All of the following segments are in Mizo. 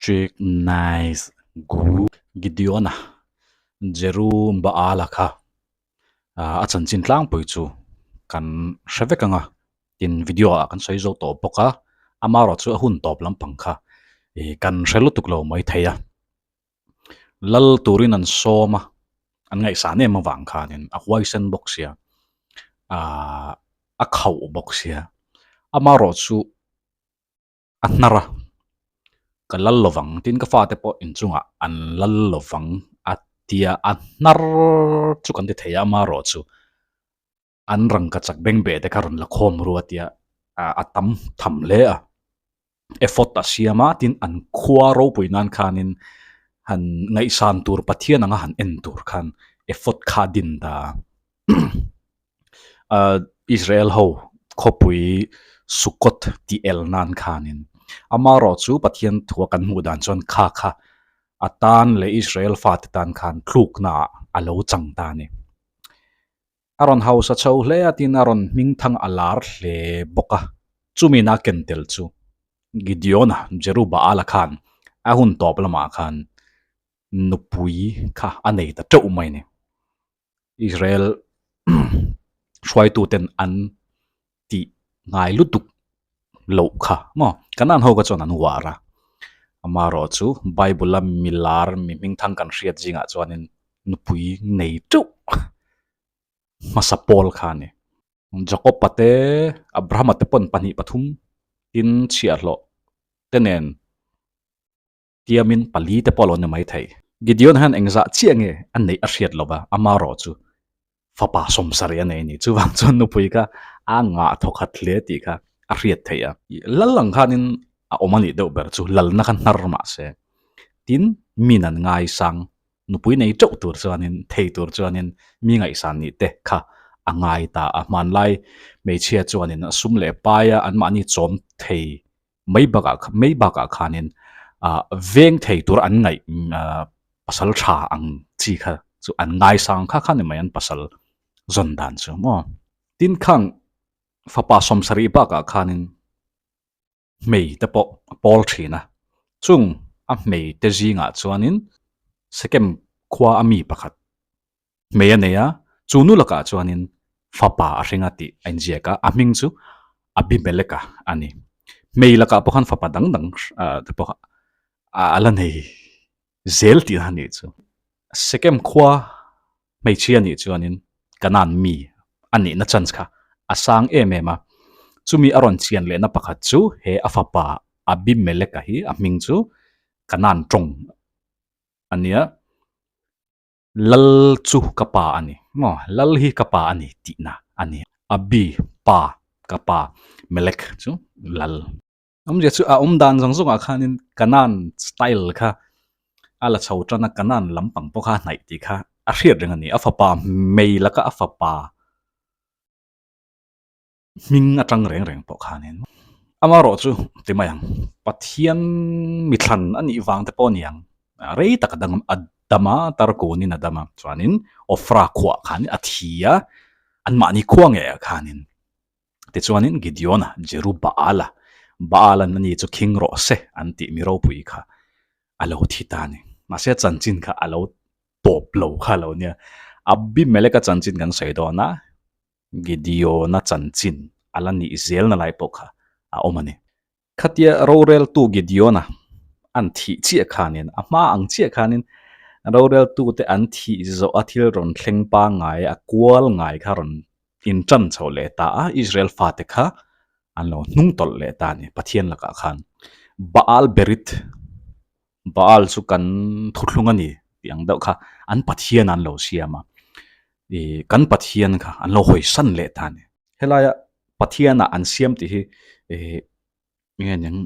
Trick nice gu Gideon-a Jerubbaal-a kha a chanchin tlangpui chu kan hre vek ang a, tin video ah kan sawi zo tawh bawk a, amaherawh chu a hun tawp lampang kha ih kan hre lutuk lo mai thei a, lal turin an sawm a, an ngaihsan em avang khanin a huaisen bawk sia ahh a khauh bawk sia, amaherawh chu. A hnar a, ka lal lovang tin ka fate pawh inchungah an lal lovang a tia a hnar chu kan ti thei a amaherawh chu an rangkachak bengbeh te kha rawn la khawm ru a tia a tam tham hle a, effort a siam a tin an khua ropui nan khanin han ngaihsan tur Pathian anga han en tur khan effort kha a din ta a. Ahh Israel ho khawpui Sukkot tih el nan khanin amaherawh chu Pathian thua kan hmuh dan chuan kha kha a tan leh Israel fate tan khan thlukna ah a lo chang ta a ni. A rawn hausa chho hle a tin a rawn hming thang a lar hle bawk a, chumi na ken tel chu Gideon-a Jerubbaal-a khan a hun tawp lamah khan nupui kha a nei ta teuh mai a ni. Israel hruaituten an tih ngai lutuk loh kha maw Kanan ho kha chuan an uar a, amaherawh chu Bible a milar mi hmingthang kan hriat zingah chuanin nupui nei teuh hmasa pawl kha a ni. Jacob-a te Abraham-a te pawn 2 3 tin chhiahhlawh te nen Tiamin pali te pawh a lo ni mai thei. Gideon hian engzah chiah nge a neih a hriat lo va, amaherawh chu fapa 70 a nei a ni. Chuvang chuan nupui kha a ngah thawkhat hle tih kha a hriat theih a. Lal ang khanin a awm a nih deuh ber chu lalna kha hnar mah se. Tin, min an ngaisang, nupui nei teuh tur chuanin, thei tur chuanin mi ngaihsan nih te kha a ngai ta a. Hmanlai hmeichhia chuanin a sum leh paia anmahni chawm thei mai bakah mai bakah khanin ah veng thei tur an ngaih ah pasal tha ang chi kha chu an ngaisang kha kha ni mai an pasal zawn dan chu maw tin khang fapa 70 bakah khanin hmei te pawh a pawl thin a chung a hmei te zingah chuanin Sekem khua a mi pakhat Hmei a nei a, chu nu lakah chuanin fapa a hring a tih a inziak a, a hming chu Abimeleka a ni. Hmei lakah pawh khan fapa dang dang te pawh a la nei zel tih a nih chu. Sekem khua hmeichhia nih chuanin Kanaan mi a nihna chance kha a sang em em a, chumi a rawn chian lehna pakhat chu he a fapa Abimeleka hi a hming chu Kanaan tawng a nia. Lal chu ka pa a ni maw? Lal hi ka pa a ni tihna a ni. Abi, pa, ka pa, Melek chu lal. Awmzia chu a awm dan zawng zawngah khanin Kanan style kha a la chho tan a, Kanan lampang pawh kha a hnaih tih kha a hriat reng a ni. A fapa mei laka a fapa. Hming atang reng reng pawh khanin amaherawh chu ti mai ang, Pathian mithlan a nih vang te pawh a ni ang, rei tak a dang a dam a, Tarkunin a dam a, chuanin Ofra khuah khanin a thi a, anmahni khua ngei ah khanin tichuanin Gideon-a Jerubbaal-a, Baal-an ani chu khing rawh se an tih mi ropui kha a lo thi ta a ni. Mahse chanchin kha a lo tawp lo kha a lo nia, Abimelek-a chanchin kan sawi dawn a, Gideon-a chanchin a la nih zelna lai pawh kha a awm a ni. Khatia roreltu Gideon-a an thih chiah khanin, a hma ang chiah khanin roreltute an thih zawh a thil rawn thleng pangngai, a kual ngai kha rawn intan chho leh ta a, Israel fate kha an lo hnung tawlh leh ta a ni Pathian lakah khan. Baal Berith Baal chu kan thuthlung a ni tih ang deuh kha an Pathian an lo siam a, ih kan Pathian kha an lo hawisan leh ta a ni. Helaia Pathianah an siam tih hi ih eng nge niang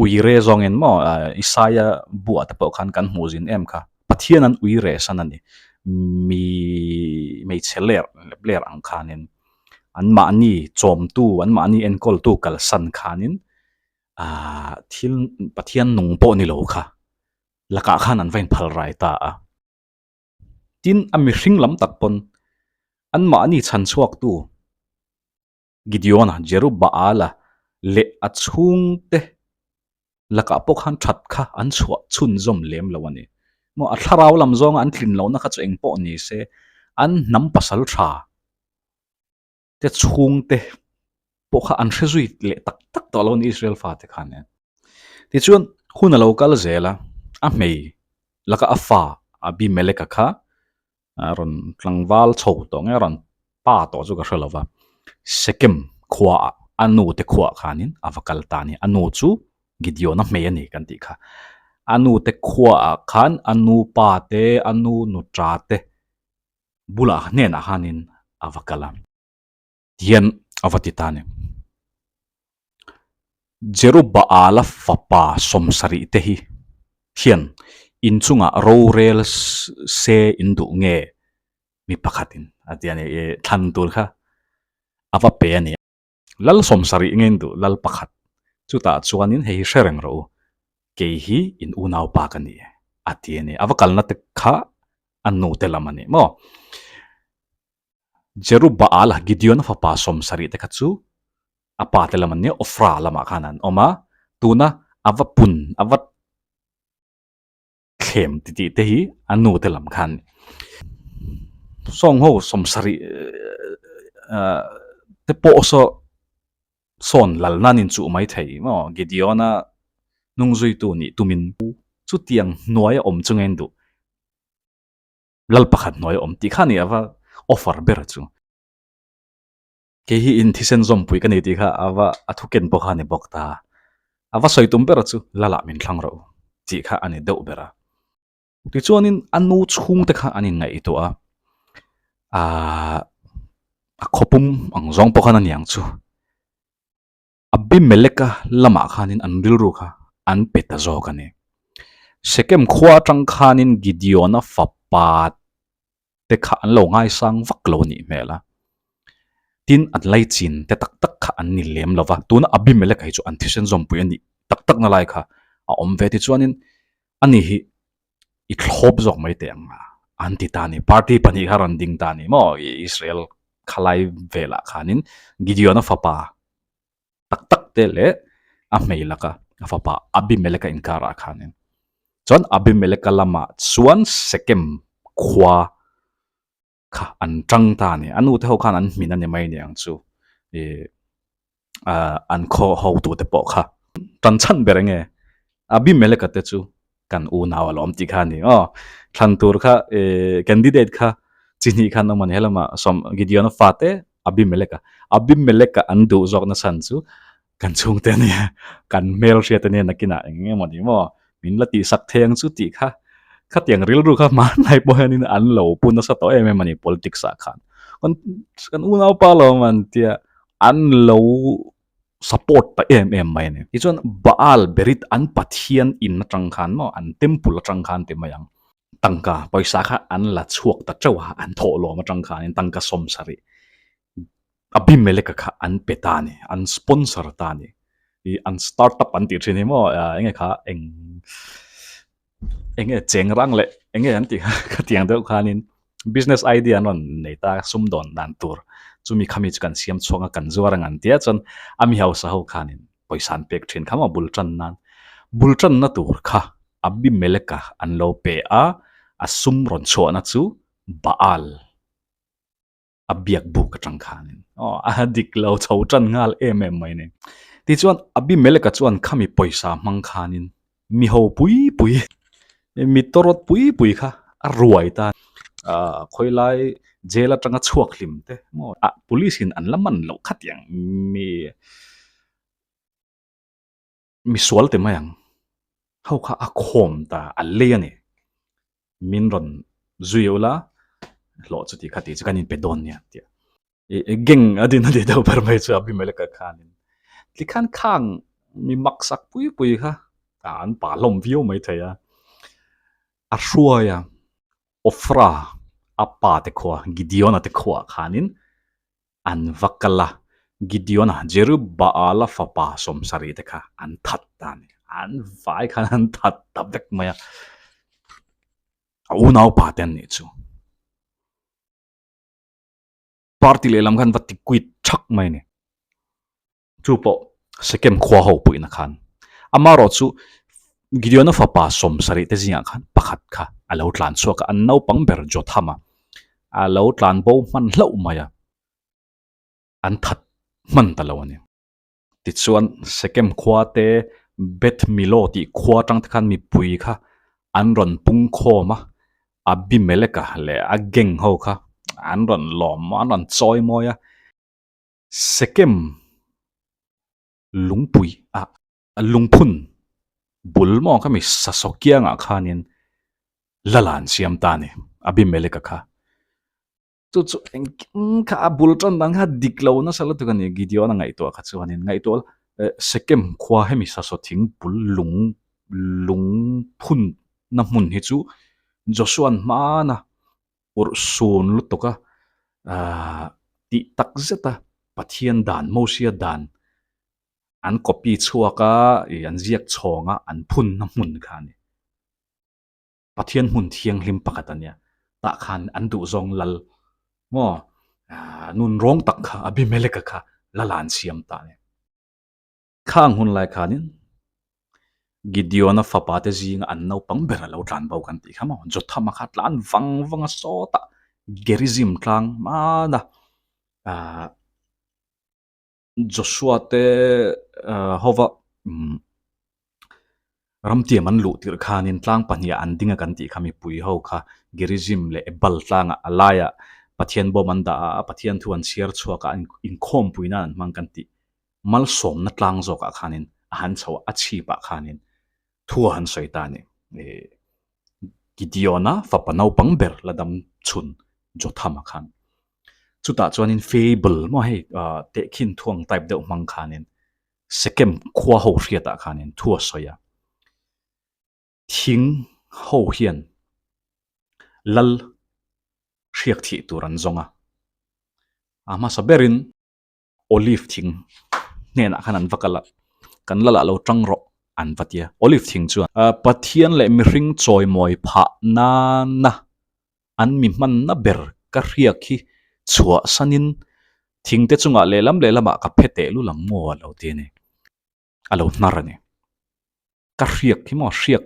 uire zawngin maw Isaia buah te pawh khan kan hmuh zin em kha Pathian an uire san a ni. Mi hmeichhe ler ler ang khanin anmahni chawmtu anmahni enkawltu kalsan khanin Ahh thil Pathian nung pawh ni lo kha lakah khan an va inphal rai ta a. Tin, a mihring lam tak pawn anmahni chhan chhuaktu Gideon-a, Jerubbaal-a leh a chhungte Lakah pawh khan that kha an chhuah chhunzawm lem lo a ni. Maw a thlarau lam zawnga an tlin lohna kha chu eng pawh ni se, an hnam pasal tha te chhungte pawh kha an hre zui leh tak tak tawh lo a ni Israel fate khan e. Tichuan hun a lo kal zel a, a hmei laka a fa Abimeleka kha a rawn tlangval chho tawh nge a rawn pa tawh chu ka hre lo va, Sekem khuaah a nu te khuaah khanin a va kal ta a ni. A nu chu Gideon-a hmei a ni kan tih kha. A nu te khuaah khan a nu pa te, a nu nuṭa te bulah hnenah khanin a va kal a. Tihian a va ti ta a ni. Jerubaala fapa sawmsarih te hi hian inchungah rorel se in duh nge mi pakhatin a ti a ni. Thlan tur kha a va pe a ni. Lal sawmsarih nge in duh lal pakhat chutah chuanin hei hi hre reng rawh u kei hi in unaupa ka ni e a ti a ni. A va kalna te kha a nu te lam a ni maw? Jerubbaal, Gideon fapa sawmsarih te kha chu a pa te lam an nia, Ofra lamah khan an awm a, tuna a va pun, a va thlem titih te hi a nu te lam khan sawng ho sawmsarih te pawh saw sawn lal nan inchuh mai thei maw Gideon-a hnungzuitu nih tumin chutiang hnuaia awm chu nge duh. Lal pakhat hnuai a awm tih kha a ni a va offer ber chu. Kei hi in thisen zawmpui ka ni tih kha a va a thu ken pawh kha a ni bawk ta. A va sawi tum ber chu Lalah min thlang rawh u tih kha a ni deuh ber a. Tichuanin a nu chhungte kha an inngaihtuah a, aah a khawpum ang zawng pawh khan a niang chu. Abimeleka lamah khanin an rilru kha an pe ta zawk a ni. Shekem khua atang khanin Gideona fapa te kha an lo ngaisang vak lo a nih hmel a. Tin, an laichin te tak tak kha an ni lem lo va, tuna Abimeleka hi chu an thisen zawmpui a nih tak tak na lai kha a awm ve. Tichuanin ani hi i thlawp zawk mai teh ang a, an ti ta a ni. Party pahnih kha rawn ding ta a ni maw? Israel khalai velah khanin Gideona fapa tak tak te leh a hmei laka a fapa Abimeleka inkarah khanin. Chuan Abimeleka lamah chuan Sekem khua kha an tang ta a ni. A nute ho khan an hmin a ni mai niang chu. Ih ah an khaw hotute pawh kha tan chhan ber enge Abimeleka te chu kan unau a lawm tih kha a ni aw. Thlan tur kha ih candidate kha chi hnih khan awm a ni. Helamah sawm Gideon-a fate Abimeleka. Abimeleka an duh zawkna chhan chu kan chhungte a nia, kan hmelhriat a nia nakinah eng eng emaw ni maw min la tihsak thei ang chu tih kha khatiang rilru kha hmanlai pawh hianin an lo pu nasa tawh em em a ni politics ah khan kan kan unaupa lo awm an tia an lo support ta em em mai a ni. Tichuan Baal Berith an Pathian in atang khan maw an temple atang khan ti mai ang tangka pawisa kha an la chhuak ta teuh a an thawhlawm atang khanin tangka sawmsarih Abimeleka kha an pe ta a ni, an sponsor ta a ni. Ih an start up an tih thin hi maw eng nge kha eng eng nge cheng rang leh eng nge an tih kha khatiang deuh khanin business idea an rawn nei ta sumdawn dan tur chumi khami chu kan siam chhuak a kan zuar ang an tia chuan a mi hausa ho khanin pawisa an pek thin kha maw bul tan nan bul tanna tur kha Abimeleka an lo pe a a sum rawn chhuahna chu Baal a biak buk atang khanin aw a dik lo chho tan nghal em em mai ni. Tichuan Abimeleka chuan khami pawisa hmang khanin mi ho pui pui mi tawrawt pui pui kha a ruai ta ah khawilai jail atanga chhuak hlim te maw ah police in an la man loh khatiang mi misual ti mai ang ho kha a khawm ta a lei a ni min rawn zui ula hlawh chu tih kha tih chu kan inpe dawn nia tia i gang a din a ni deuh ber mai chu Abimeleka khanin tikhan khang mi maksak pui pui kha an pa hlawm viau mai thei a a hruai a Ofra a pa te khua Gideon-a te khuaah khanin An va kal a, Gideon-a Jerubbaal-a fapa sawmsarih te kha an that ta a ni. An vai khan an that ta vek mai a, a unaupa te an nih chu. Party lehlam khan va ti quit thak mai a ni. Chu pawh Sekem khua ho puihna khan. Amaherawh chu Gideona fapa 70 te zingah khan pakhat kha a lo tlan chhuak a, an naupang ber Jothama a lo tlan bo hman hlauh mai a, an that hman ta lo a ni. Tichuan Sekem khua te Beth Milo tih khua atang te khan mipui kha an rawn pung khawm a, Abimeleka leh a gang ho kha an rawn lawm a, an rawn chawi mawi a. Sekem lungpui ah lungphun bul maw kha mi sasaw kiangah khanin lala an siam ta a ni Abimeleka kha. Chu chu engkim kha a bul tan dan kha dik lo nasa lutuk a ni Gideon a ngaihtuah kha chuanin ngaihtuah Sekem khua hemi sasaw thing bul lung lungphun na hmun hi chu Joshua-a'n hmana urh sun lutuk a ahh tih tak zet a Pathian dan Mosia dan an copy chhuak a ih an ziak chhawng a an phunna hmun kha a ni. Pathian hmun thianghlim pakhat a nia tah khan an duhzawng lal maw ahh nun rawng tak kha Abimeleka kha lal a an siam ta a ni. Khang hun lai khanin Gideon-a fapa te zinga an naupang ber a lo tlan bo kan tih kha maw? Jotham-a kha tlan vang vang a sawtah Gerizim tlang hmana ahh Joshua te hova ramtiam an luh tirh khanin tlang pahniha an ding a kan tih kha mipui ho kha Gerizim leh Ebal tlangah a laiah Pathian bawm an dah a, Pathian thu an chhiar chhuak a, inkhawmpui nan an hmang kan tih. Malsawmna tlang zawkah khanin a han chho a, a chhipah khanin thu a han sawi ta a ni. Gideon-a fapa naupang ber la dam chhun Jotham-a khan. Chutah chuanin fable maw hei tehkhin thuang type deuh hmang khanin Sekem khua ho hriatah khanin thu a sawi a. Thing ho hian lal hriak thih tur an zawng a. A hmasa berin Olive thing hnenah khan an va kal a, kan lal ah lo tang rawh an va ti a. Olive thing chuan Pathian leh mihring chawimawi phah nana an mi hmanna ber ka hriak hi chhuah sanin thingte chungah lehlam lehlamah ka phe teh lul ang maw a lo ti a ni. A lo hnar a ni. Ka hriak hi maw hriak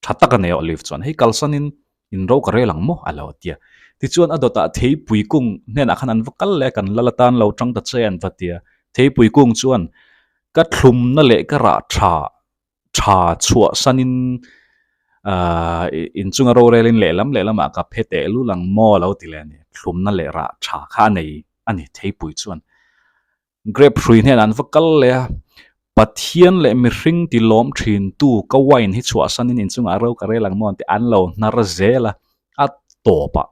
tha tak a nei a Olive chuan hei kalsanin in ro ka rel ang maw a lo ti a. Tichuan a dawtah theipui kung hnenah khan an va kal leh a kan lal atan lo tang ta che an va ti a. Theipui kung chuan ka thlumna leh ka rah tha tha chhuah sanin aah inchunga rorelin lehlam lehlamah ka phe teh lul ang maw a lo ti leh a ni. Thlumna leh rah tha kha a nei a ni theipui chuan. Grape hrui hnenah an va kal leh a, Pathian leh mihring ti lawm thin tu ka wine hi chhuah sanin inchungah ro ka rel ang maw an ti an lo hnar zel a, a tawpah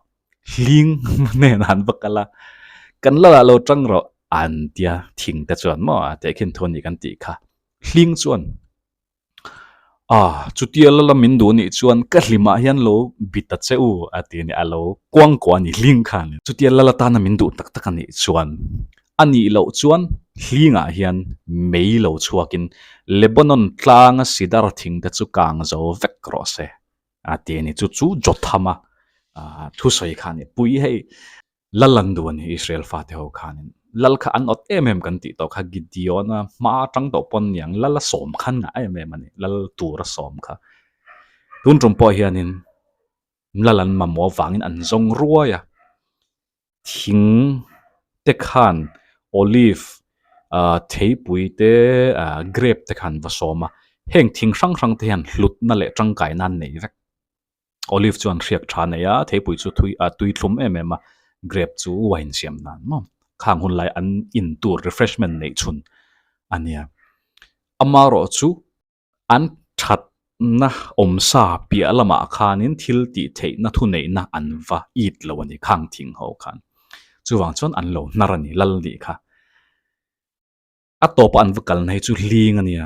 hling hnenah an va kal a, kan lal ah lo tang rawh an tia thing te chuan maw tehkhin thu a ni kan tih kha hling chuan Ah, chutia la la min duh nih chuan ka hlimah hian lo bi ta che u a ti a ni, a lo kuang kuah a ni hling khan. Chutia la la tana min duh tak tak a nih chuan a nih loh chuan hlingah hian mei lo chhuakin Lebanon tlanga sidar thing te chu kang zo vek rawh se a ti a ni. Chu chu Jothama thusawi kha a ni. Pui hei. Lal an duh a ni Israel fate ho khanin. Lal kha an awt em em kan tih tawh kha Gideon-a hma atang tawh pawn niang Lal a sawm khan ngah em em a ni, Lal tur a sawm kha. Tun tum pawh hianin Lal an mamawh avangin an zawng ruai a, thing te khan olive ah theipui te ah grape te khan va sawm a, heng thing hrang hrang te hian hlutna leh tangkaina an nei vek. Olive chuan hriak tha nei a, theipui chu thui ah tui thlum em em a, grape chu wine siam nan maw khang hun lai an in tur refreshment neih chhun a nia. Amaherawh chu an thatna awmsa piah lamah khanin thil tih theihna thuneihna an va it lo a ni khang thing ho khan. Chuvang chuan an lo hnar a ni lal nih kha. A tawpa an va kalna hi chu hling a nia.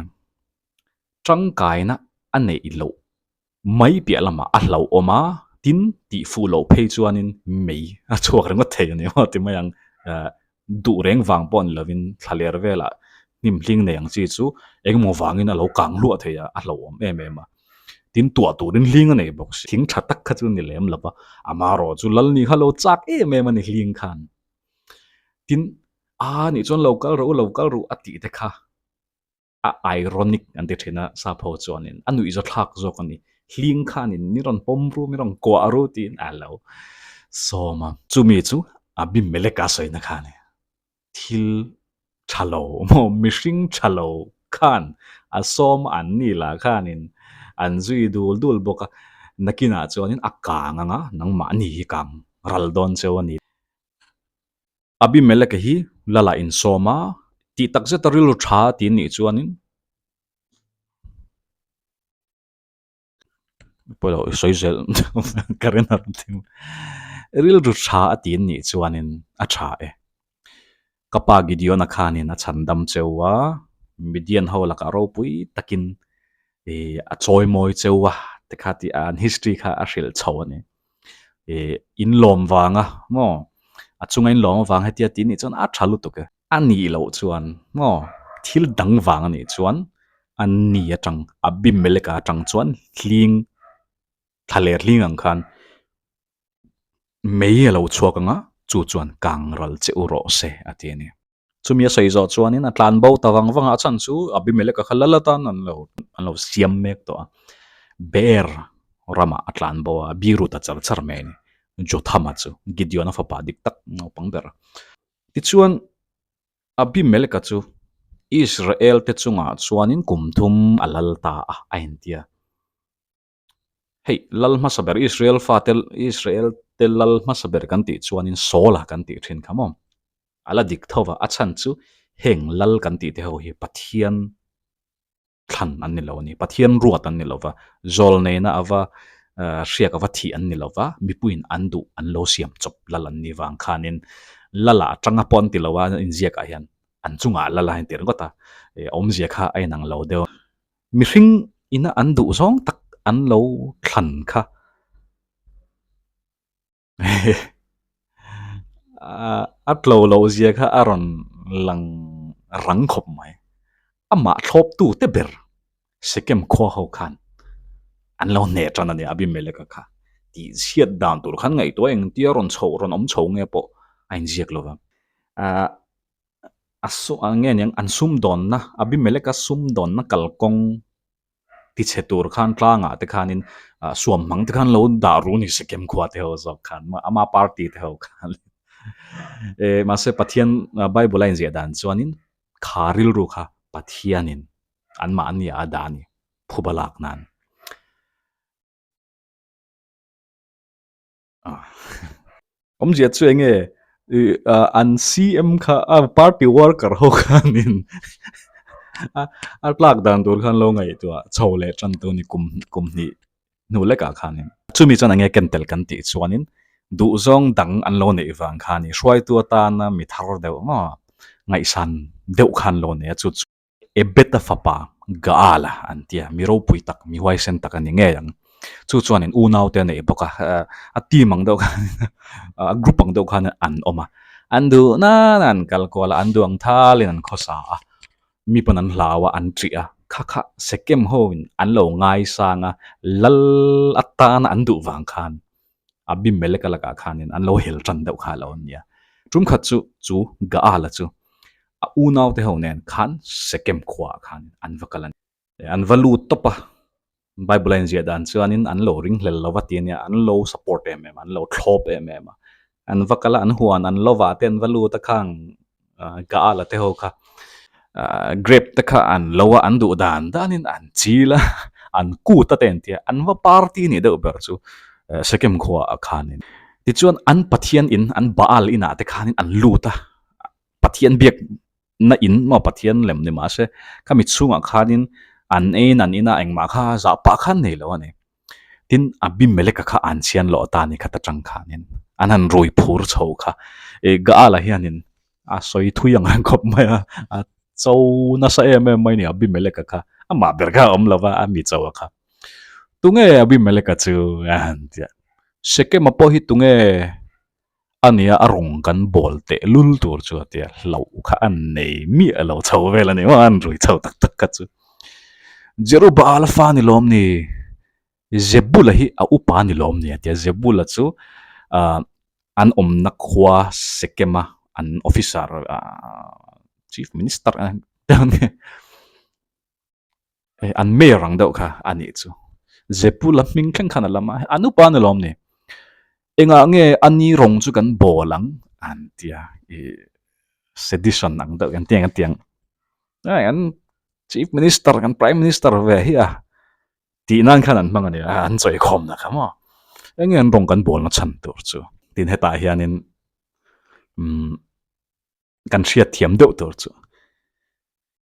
Tangkaina a neih loh mai piah lamah a hlauhawm a, tin tih fuh loh phei chuanin mei a chhuak ringawt thei a ni maw ti mai ang. Duh reng vang pawh ni lovin thlaler velah hnim hling nei ang chi chu engemaw vangin a lo kang hluah thei a, a hlauhawm em em a. Tin tuah turin hling a nei bawk si. Thing tha tak kha chu ni lem lo va, amaherawh chu Lalni kha lo chak em em a ni hling khan. Tin, a nih chuan lo kal rawh u, lo kal ru a tih te kha. A ironic an ti thin a, sap ho chuanin a nuihzawthlak zawk a ni. Hling khanin mi rawn pawm ru, mi rawn kuah ru tiin a lo sawm a. Chumi chu Abimeleka sawina kha a ni. Thil tha lo maw, mihring tha lo khan a sawm an ni lah khanin an zui dul dul bawk a. Nakinah chuanin a kang ang a, nangmahni hi kang ral dawn cheu a ni. Abimeleka hi lala insawm a, tih tak zeta rilru tha ti nih chuanin pawilo i sawi zel ka rin a rawn thing rilru tha a ti nih chuanin a tha e. Ka pa Gideon-a khanin a chhandam cheu a, Midian ho lakah ropui takin ih a chawimawi cheu a ti kha tih an history kha a hrilh chho a ni. Ih in lawm vanga maw a chunga in lawm avang hetia tih nih chuan a tha lutuk e. A nih loh chuan maw thil dang vang a nih chuan a ni atang Abimeleka atang chuan hling thla ler hling ang khan mei a lo chhuak ang a chu chuan kang ral che u rawh se a ti a ni. Chumi a sawi zawh chuanin a tlan bo ta vang vang a, a chhan chu Abimeleka kha lal atan an lo an lo siam mek tawh a, Beer ramah a tlan bo a, a biru ta char char mai a ni. Jothama chu Gideon-a fapa dik tak naupang ber. Tichuan, Abimeleka chu Israel-te chungah chuanin kum thum a lal ta a, a intia. Hei, lal hmasa ber Israel fate Israel te lal hmasa ber kan tih chuanin Saul-a kan tih thin kha maw? A la dik tho va, a chhan chu heng lal kan tih te ho hi Pathian thlan an ni lo a ni, Pathian ruat an ni lo va, zawlneina ava hriak ava thih an ni lo va, mipuiin an duh an lo siam chawp lal an nih vang khanin lala atanga pawh an ti lo a, inziakah hian an chungah lal a inti ringawt a, awmzia kha a inang lo deuh. Mihring ina an duh zawng tak an lo thlan kha a tlo loh zia kha a rawn lang rang khawp mai. Amah thlawptu te ber Sekem khua ho khan an lo hneh tan a ni Abimeleka kha tih chhiat dan tur khan ngaihtuah engtia rawn chho rawn awm chho nge pawh a inziak lo va. A su a nge niang an sumdawnna Abimeleka sumdawnna kalkawng tichhe tur khan tlangah te khanin ah suam hmang te khan lo dah ru ni Sekem khua te ho zawk khan ama party te ho khan eh mahse Pathian Bible a inziah dan chuanin kha rilru kha Pathianin anmahni a dah a ni phuba lak nan. Awmzia chu enge an CM kha a party worker ho khanin a tlak dan tur khan lo ngaihtuah chho leh tan tur a ni kum kum hnih hnu lekah khanin. Chumi chuan enge ken tel kan tih chuanin duhzawng dang an lo neih vang khan hruaitu atana mi thar deuh maw ngaihsan deuh khan lo nei a chu chu. Ebed-a fapa Gaal-a an ti a, mi ropui tak, mi huaisen tak a ni ngei ang. Chu chuanin unaute a neih bawk a, a team ang deuh khan a group ang deuh khan an awm a. An duh nana an kal kual a, an duh ang thalin an khawsa a, mi pawn an hlau a, an ṭih a, kha kha Sekem hoin an lo ngaisang a, lal atana an duh vang khan Abimeleka lakah khanin an lo hel tan deuh kha a lo nia. Tum khat chu chu Gaala chu a unaute ho nen khan Sekem khuaah khan an va kal a ni. An va lut tawp a, Bible a inziah dan chuanin an lo ringhlel lo va ti a nia, an lo support em em a, an lo thlawp em em a. An va kal a, an huan an lovah te an va lut a khang Gaala te ho kha grape te kha an lo a, an duh dan danin an chil a, an kut a te an ti a, an va party nih deuh ber chu Sekem khuaah khanin. Tichuan an Pathian in, an Baal inah te khanin an lut a, Pathian biakna in maw Pathian lem ni mahse khami chhungah khanin an eiin an ina engmah kha zah pah khan nei lo a ni. Tin, Abimeleka kha an chhian loh ta ni khat atang khanin an han rui phur chho kha. Ih Gaala hianin a sawi thui ang reng khawp mai a, a cho nasa em em mai a ni Abimeleka kha. Amah ber kha a awm lo va, a mi cho a kha. Tunge Abimeleka chu a han ti a, Sekema pawh hi tunge A nia, a rawng kan bawl teh lul tur chu a tia, hlauh kha a nei miah lo chho vel a ni maw, an rui chho tak tak kha chu. Jerubbaal fa ni lawm ni, Zebula hi a upa ni lawm ni a tia, Zebula chu ah an awmna khua Sekema an officer ah chief minister. An mayor ang deuh kha a nih chu. Zepula hming thleng khan a lam a, an upa a ni lawm ni. Engah nge a ni rawng chu kan bawl ang an ti a, ih sedition ang deuh an ti ang an ti ang. An chief minister kan prime minister ve hi a tih nan khan an hmang a ni a, an chawikhawmna kha maw. Enge an rawng kan bawlna chhan tur chu. Tin hetah hianin umm kan hriat thiam deuh tur chu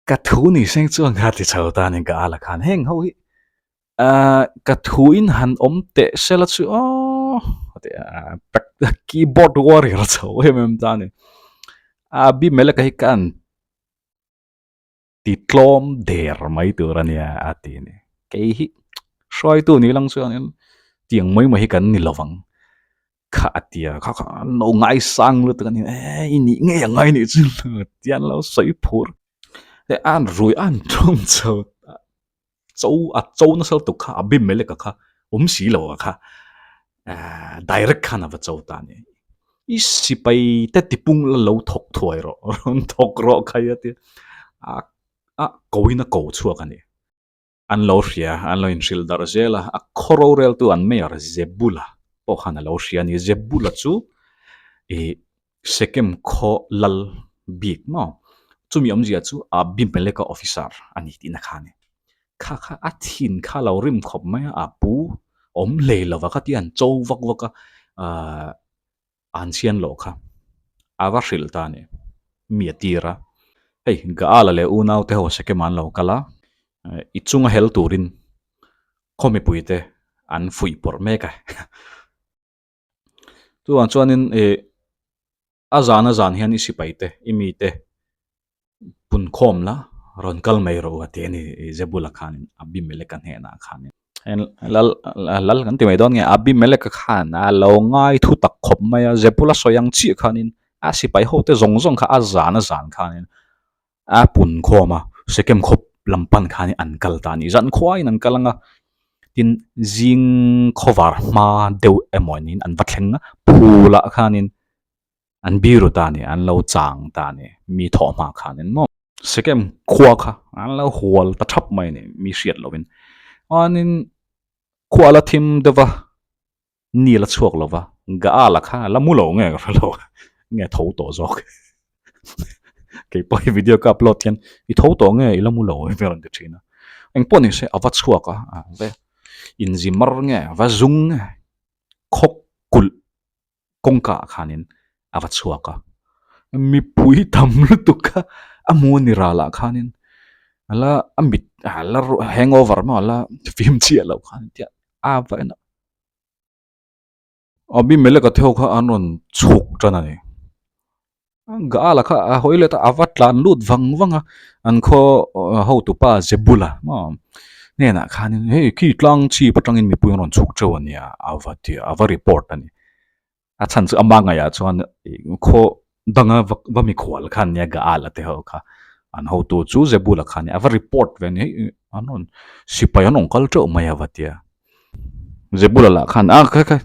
ka thu ni seng chuan kha ti chho ta ni ka ala khan heng ho hi ah ka thu in han awm teh sela chu aw keyboard warrior chho em em ta ni Abimeleka hi ka an ti tlawm der mai tur a nia a ti a ni. Kei hi hruaitu ni lang chuanin tiang mai mai hi kan ni lovang kha a ti a, kha kha an lo ngaisang lutuk a ni e i nih ngei ang ngai nih chu ti an lo sawi phur. Hei an rui an ṭawng chho ta. Cho a cho nasa lutuk kha Abimeleka kha awm si lo a kha ahh direct khan a va cho ta a ni. I sipai te tipung la lo thawk thuai rawh rawn thawk rawh khai a tia a a koin a ko chhuak a ni. An lo hria an lo inhrilh darh zel a, a khaw roreltu an mayor Zebula pawh khan a lo hria a ni. Zebula chu ih Sekem khaw lal bik maw? Chumi awmzia chu Abimeleka officer a ni tihna kha a ni. Kha kha a thin kha lo rim khawp mai a, a pu awm hlei lova kha tia an cho vak vak a, ahh an chhian loh kha a va hrilh ta a ni. Mi a tir a, hei Gaala leh unaute ho Sekem ah an lo kal a, i chunga hel turin khaw mipuite an fuih pawrh mek a. Chuvang chuanin ih a zan a zan hian i sipai te i mi te punkhawm la rawn kal mai rawh u a ti a ni Zebula khanin Abimeleka hnenah khanin. Lal lal kan ti mai dawn nge Abimeleka khan a lo ngai thu tak khawp mai a Zebula sawi ang chiah khanin a sipai ho te zawng zawng kha a zan a zan khanin A pun khawm a, Sekem khawp lam pan khan an kal ta a ni. Zan khuaiin an kal ang a, tin zing khawvar hma deuh emaw niin an va thleng a, phulah khanin an biru ta a ni, an lo chang ta a ni, mi thawh hma khanin maw. Sekem khua kha an lo hual ta thap mai a ni, mi hriat lovin. Chuanin khua la thim deuh va. Ni la chhuak lo va, Gaala kha la mu lo nge ka hre lo, nge tho tawh zawk. Kei pawh hi video ka upload hian i tho tawh nge i la mu lo hei rawn ti thin a. Eng pawh ni se a va chhuak a, a va inzi mar nge a va zung nge khawk kulh kawngka ah khanin a va chhuak a. Mipui tam lutuk kha a hmu a ni ralah khanin a la a mit a la hangover maw a la fim chiah loh khan tia a va en a. Abimeleka te ho kha an rawn chhuk tan a ni. Gaala kha a hawi let a, a va tlan lut vang vang a, an khaw hotupa Zebula maw hnenah khanin hei khi tlang chhip atangin mipui an rawn chhuk teuh a nia a va ti a, a va report a ni. A chhan chu ama ngaihah chuan khaw danga va mikhual khan nia Gaala te ho kha an hotu chu Zebula khan a va report ve a ni hei an rawn sipai an rawn kal teuh mai a va ti a. Zebula lah khan a kha kha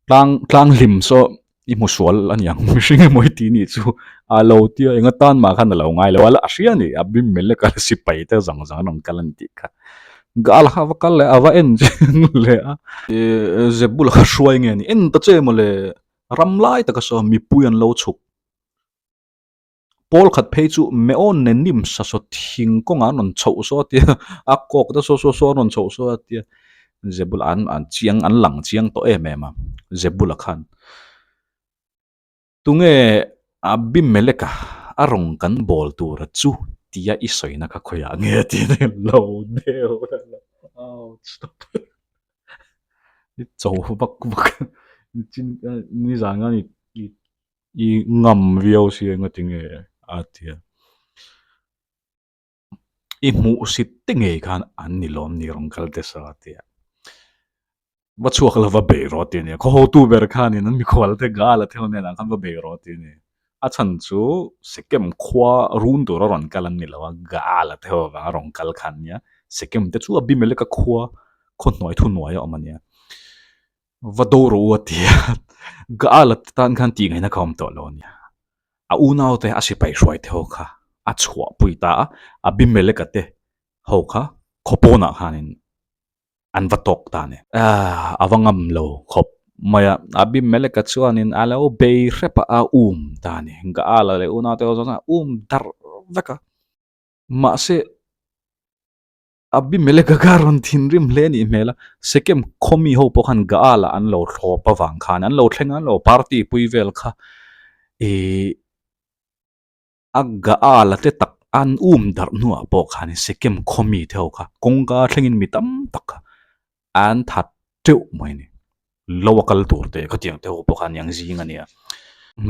tlang tlang hlim saw i hmu sual a niang mihring emaw i tih nih chu a lo tia eng atan mah khan a lo ngai lo a a hria a ni Abimeleka sipai te zang zang an rawn kal a ni tih kha. Gaal kha a va kal leh a va en chiang leh a. Zebula kha hruai nge ni en ta che mawle ram lai taka saw mipui an lo chhuk. Pawl khat phei chu Meon nen nim sa saw thing kawngah an rawn chhoh saw a tia a kawk te saw saw saw an rawn chhoh saw a tia Zebula an an chiang an lang chiang tawh em em a Zebula khan. Tunge Abimeleka a rawn kan bawl tura chu tia i sawina kha khawiah nge tih a lo deuh i cho vak vak nizan khan i i ngam viau si eng a ti nge a ti a. I hmuh sit te ngei khan an ni lawm ni rawn kal te saw a ti a. Va chhuak la va bei rawh ti a ni a. Khaw hotu ber khanin an mikhual te gal a theu hnenah khan va bei rawh ti a ni. A chhan chu Sekem khua run tura rawn kal an ni lo a, gal a theu avanga rawn kal khan nia. Sekem te chu Abimeleka khua khaw hnuai thuhnuai a awm a nia. Va do rawh u a ti a, Gaala te tan khan tih ngaihna kha awm tawh lo a nia. A unaute a sipai hruai te ho kha a chhuahpui ta a, Abimeleka te ho kha. Khawpawnah khanin an va tawk ta a ni. A va ngam lo khawp mai a, Abimeleka chuanin a lo bei hrep a, a um ta a ni. Gaala leh unaute ho chuan a um darh vek a, mahse Abimeleka kha rawn thinrim hle a nih hmel a, Sekem khaw mi ho pawh khan Gaala an lo thlawp avang khan an lo thleng a, an lo party pui vel kha ih A Gaala te tak an um darh hnuah pawh khanin Sekem khaw mite ho kha kawngka thlengin mi tam tak kha an that teuh mai a ni. Lo a kal tur te khatiang te ho pawh kha aniang zing a nia.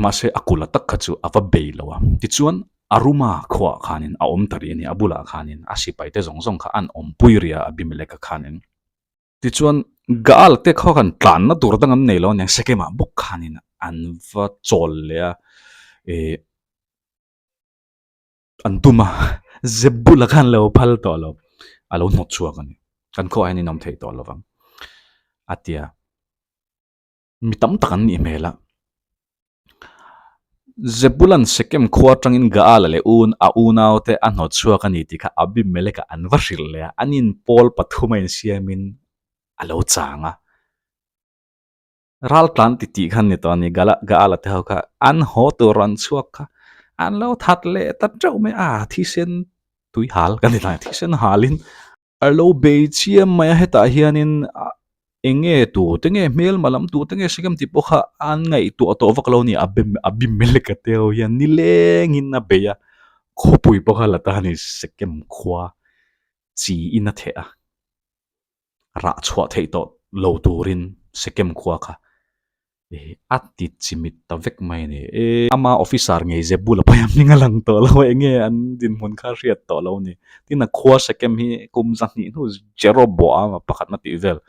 Mahse a kula tak kha chu a va bei lo a. Tichuan Aruma khuaah khanin a awm ta rih a ni. A bulah khanin a sipai te zawng zawng kha an awmpui rih a Abimeleka khanin. Tichuan Gaal te khaw khan tlanna tur dang an nei lo aniang Sekemah bawk khanin an va chawl leh a ih an tum a Zebula khan lo phal tawh lo a lo hnawt chhuak a ni kan khuaah hian in awm thei tawh lo vang a ti a. Mi tam tak an nih hmel a. Zebulan Sekem khua atangin Gaala leh un a unaute a hnawt chhuak a ni tih kha Abimeleka an va hrilh leh a, an inpawl pathum a insiamin a lo chang a. Raltlan ti tih kha an ni tawh a ni, Gaala te ho kha an haw tur an chhuak kha an lo that leh ta teuh mai a, thisen tui hal kan ti ta, thisen halin A lo bei chiam mai a, hetah hianin eng nge tu te nge hmelma lam tu te nge Sekem tih pawh kha an ngaihtuah tawh vak lo a ni, a bem a Abimeleka te ho hian nilengin a bei a, khawpui pawh kha la ta a ni Sekem khua chi in a theh a, rah chhuah theih tawh lo turin Sekem khua kha A ti chimit ta vek mai a ni. Ama officer ngei Zebul a paih a hming a lang tawh lo a, enge an dinhmun kha a hriat tawh lo a ni. Tin a khua Sekem hi kum 200 hnu Jeroboam a pakhatna tih vel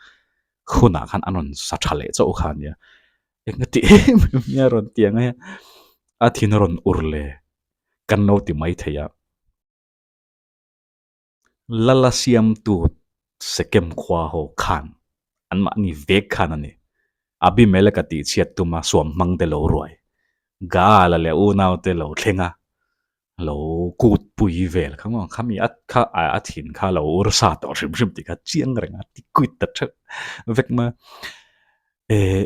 hunah khan an rawn sa tha leh chauh kha a nia. Eng a ti em em nge a rawn ti ang e, a thin a rawn ur le kan lo ti mai thei a. Lala siamtu Sekem khua ho khan anmahni vek khan a ni. Abimeleka tihchhiat tuma suam hmang te lo ruai, Gaala leh unaute lo thleng a, lo kut pui vel kha maw, khami a kha a thin kha lo ur sa tawh hrim hrim tih kha chiang reng a ti kuit ta theuh vek mai a. Eh,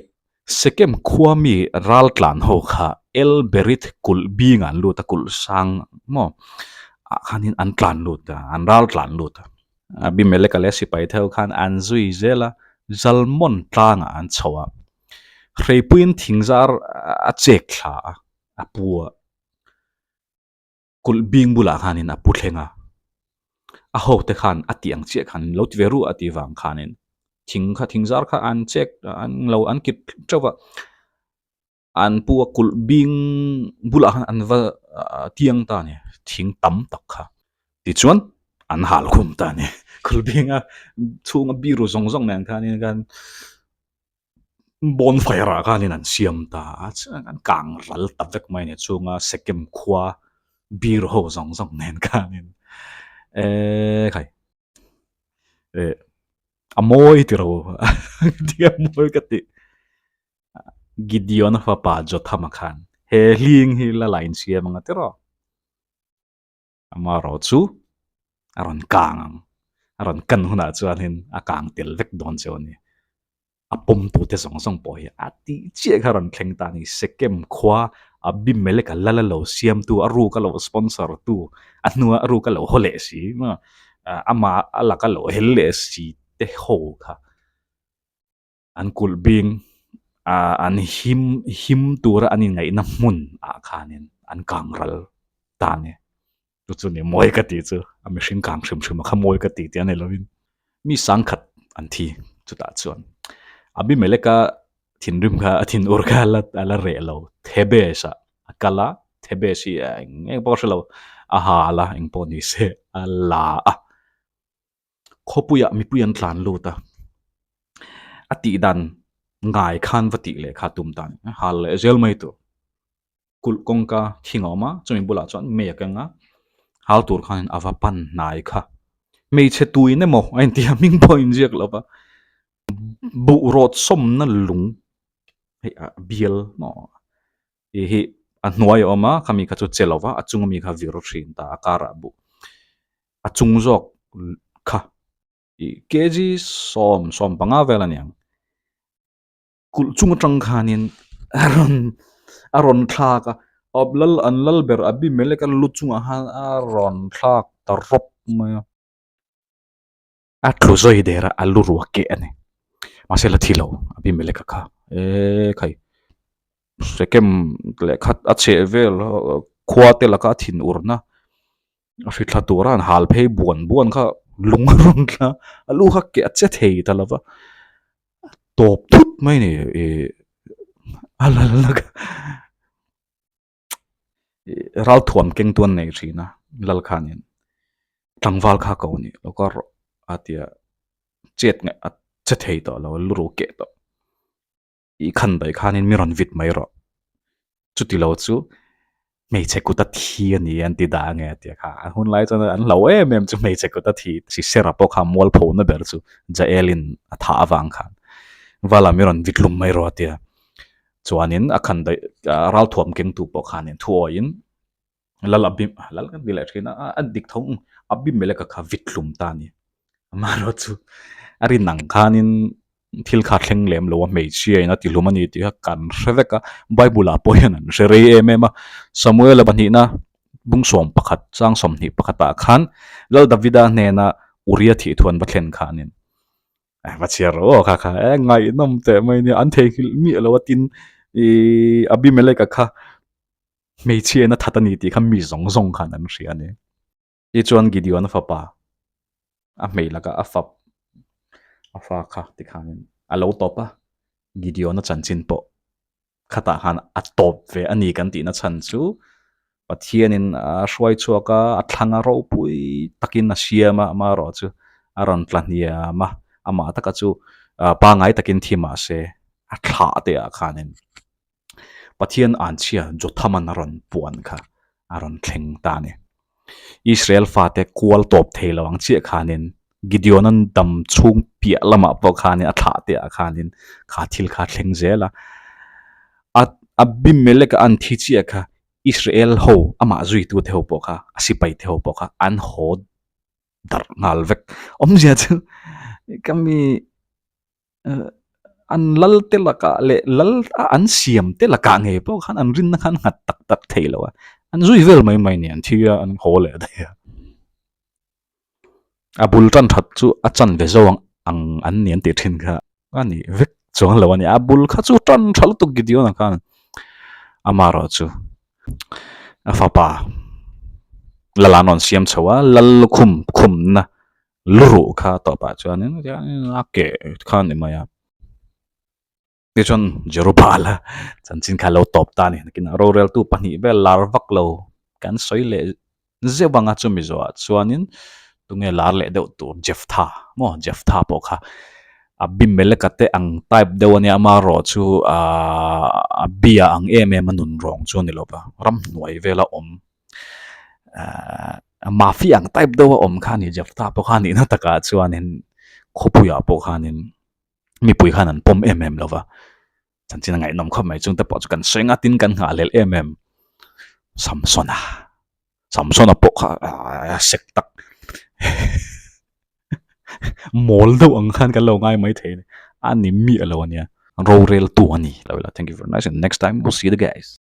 Sekem khua mi ral tlan ho kha El Berith kulh bing ah an lut a, kulh sang maw ah khanin an tlan lut a, an ral tlan lut a. Abimeleka leh sipai theu khan an zui zel a, Zalmon tlangah an chho a, hreipuiin thingzar a chek thla a, a pu a. Kulh bing bulah khanin a pu thleng a, a hote khan a tih ang chiah khan lo ti ve ruah a tih vang khanin thing kha thing zar kha an chek an lo an kit teuh va, an pu a kulh bing bulah khan an va tiang ta a ni thing tam tak kha tichuan an hal khum ta a ni kulh binga chhunga biru zawng zawng nen khanin khan. Bonfire ah khanin an siam ta a, chuan an kang ral ta vek mai a ni chhunga Sekem khua beer ho zawng zawng nen khanin eee khai eh a mawi ti ro a mawi ka ti Gideon-a fapa Jotham-a khan he hling hi la la insiam ang a ti rawh. Amaherawh chu a rawn kang ang, a rawn kan hunah chuanin a kang tel vek dawn cheu a ni. A pawmtute zawng zawng pawh hi a tih chiah kha a rawn thleng ta a ni. Sekem khua Abimeleka lal a lo siamtu, a ruk a lo sponsor tu, a hnua a ruk a lo haw leh si, amah a laka lo hel leh si te ho kha. An kulh bing ah an him him tura an inngaihna hmun ah khanin an kang ral ta a ni. Chu chu ni mawi ka tih chu a mihring kang hrim hrim a kha mawi ka tih tih a ni lovin mi sangkhat an thi chutah chuan Abimeleka thinrim kha a thinur kha a la a la reh lo Thebes ah a kal a Thebes hi eng eng pawh ka hre lo a hal a eng pawh ni se a la a. Khawpuiah mipui an tlan lut a, a tih dan ngai khan va tih leh kha tum ta a ni. Hal leh zel mai tur. Kulh kawngka thing a awm a, chumi bulah chuan mei a keng a, hal tur khanin a va pan hnai kha. Hmeichhe tuin emaw a inti a, hming pawh a inziak lo va, buh rawt sawmna lung hei a bial maw tih hi a hnuai a awm a, khami kha chu che lo va, a chunga mi kha vir thin ta a karah buh. A chung zawk kha. Kg sawm 15 vel a niang. Kulh chung atang khanin a rawn a rawn thlak a, lal an lal ber Abimelek a lu chungah khan a rawn thlak ta rawp mai a. A tlu zawi der a, a lu ruah keh a ni. Mahse la thi lo Abimelek-a kha e khai Sekem leh khat a chheh vel khua te laka a thin urna a hri thla tura an hal phei buan buan kha lung a rawn thla a lu kha keh a che thei ta lo va a tawp thut mai a ni ih a lalna kha ralthuam keng tu an nei thin a lal khanin tlangval kha ko a ni lo kar rawh a ti a chet ngaih a che thei tawh lo a lu ru keh tawh. I khan daih khanin mi rawn vit mai rawh. Chuti lo chu hmeichhe kut a thi a ni an ti dah ange a ti a kha. An hun lai chuan an hlau em em chu hmeichhe kut a thi. Sisera pawh kha mualphona ber chu Jaelin a thah avang khan Vala mi rawn vit lum mai rawh a ti a. Chuanin a khan daih ralthuam kengtu pawh khanin thuawiin Lal Abim lal kan ti leh thin a a dik tho Abimeleka kha vit hlum ta a ni. Amaherawhchu a rin ang khanin thil kha thleng lem lo a hmeichhia in a ti hlum a ni tih kha kan hre vek a, Bible ah pawh hian an hre rei em em a. Samuela pahnihna bung 11 chang 21 ah khan Lal Davida hnena Uria thih thu an va thlen khanin va chhiar rawh aw kha kha e ngaihnawm teh mai nia an theihnghilh miah lo a tin ih Abimeleka kha Hmeichhia in a that a ni tih kha mi zawng zawng khan an hria a ni. Tichuan Gideon-a fapa a hmei lakah a fap a fa kha tikhanin a lo tawp a, Gideon-a chanchin pawh khatah khan a tawp ve a ni kan tihna chhan chu Pathianin a hruai chhuak a, a thlang a ropui takin a siam a, amaherawhchu a rawn tla hniam a, amah taka chu pangngai takin thi mah se a thlah te ah khanin Pathian anchhia Jothaman a rawn puan kha a rawn thleng ta a ni. Israel fate kual tawp thei lo ang chiah khanin Gideon-a dam chhung piah lamah pawh khanin a thlah te ah khanin kha thil kha a thleng zel a. A Abimelek-a an thi chiah kha Israel ho amah zuitute ho pawh kha a sipaite ho pawh kha an haw darh nghal vek. Awmzia chu ka mi an lal te lakah leh lal a an siam te lakah ngei pawh khan an rinna khan nghat tak tak thei lo a, an zui vel mai mai a ni an thi a an haw leh daih a. A bul tan that chu a chan ve zo ang ang an ni an tih thin kha a ni vek chuang lo a ni, a bul kha chu tan tha lutuk Gideon-a khan amaherawhchu a fapa lal an rawn siam chho a, lal lukhum khumna Lu ruh kha tawpah chuanin a ke kha a ni mai a. Tichuan Jerubala chanchin kha a lo tawp ta a ni. Nakinah roreltu pahnih vel lar vak lo kan sawi leh zeuh ang a chumi zawhah chuanin tunge lar leh deuh tur Jeftha maw Jeftha pawh kha Abimeleka te ang type deuh a nia amaherawh chu aaa a bia ang em em a nun rawng chu a ni lo va ramhnuai vela awm Mafia ang type deuh a awm kha a ni Jephthah pawh kha a nihna takah chuanin khawpuiah pawh khanin mipui khan an pawm em em lo va, chanchin a ngaihnawm khawp mai chungte pawh chu kan sawi ngatin kan nghahhlelh em em Samsona Samsona pawh kha a sek tak mawl deuh ang khan kan lo ngai mai thei a ni a ni miah lo a nia roreltu a ni lo ila thank you very much and next time we'll see the guys.